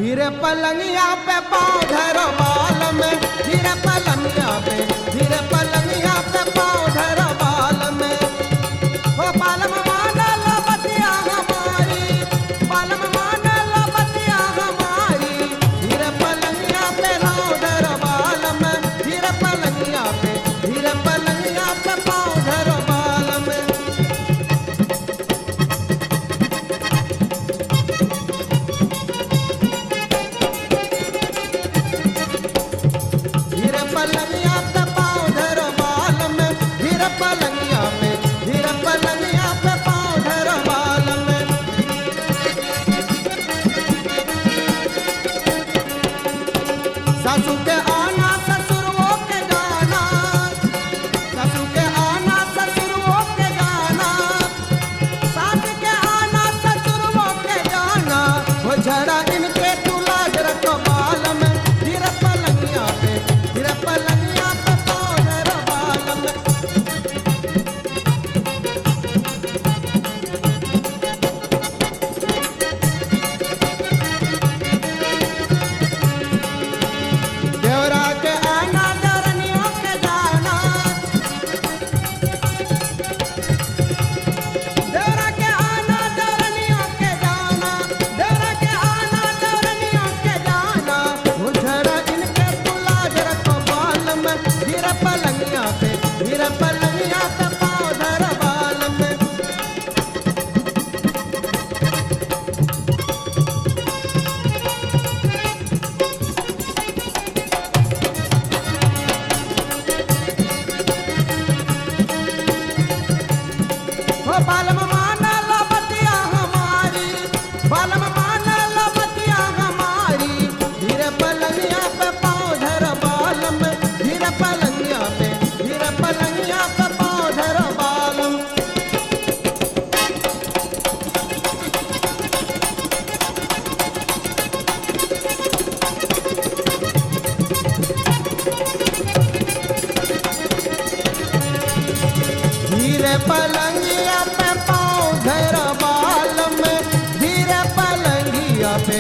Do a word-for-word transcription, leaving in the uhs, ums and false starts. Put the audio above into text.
धीरे पलंगिया पे पाँव धरो बालम, धीरे पलंगिया पे, धीरे पलंगिया पे पाँव धरो बालम। ओ बालम मान लो बतिया हमारी, बालम मान लो बतिया हमारी। धीरे पलंगिया पे पाँव धरो बालम, धीरे पलंगिया पे, धीरे पलंगिया पे पाँव धरो बालम। धीरे पलंगिया पे पाँव धरो बालम, धीरे पलंगिया पे, धीरे पलंगिया पे पाँव धरो बालम। सासू के आना, ससुरवो के जाना, सासू के आना, ससुरवो के जाना। सास के आना, ससुरवो के जाना, हो झड़ा इनके तू लाज रखो बालम। धीरे पलंगिया पे, धीरे पलंगिया पे पाँव धरो बालम। देवरा के आना, देवरनियों के जाना। देवरा के आना, देवरनियों के जाना। देवरा के आना, देवरनियों के जाना। ओ झड़ा इनके तू लाज रखो बालम। धीरे पलंगिया पे, धीरे पलंगिया पे पाँव धरो बालम। ओ बालम मान लो बतिया हमारी, बालम मान लो बतिया हमारी। धीरे पलंगिया पे पाँव धरो बालम, धीरे पलंगिया पे, धीरे पलंगिया पे पाँव धरो बालम। धीरे पलंगिया पे पाँव धरो बालम, धीरे पलंगिया पे।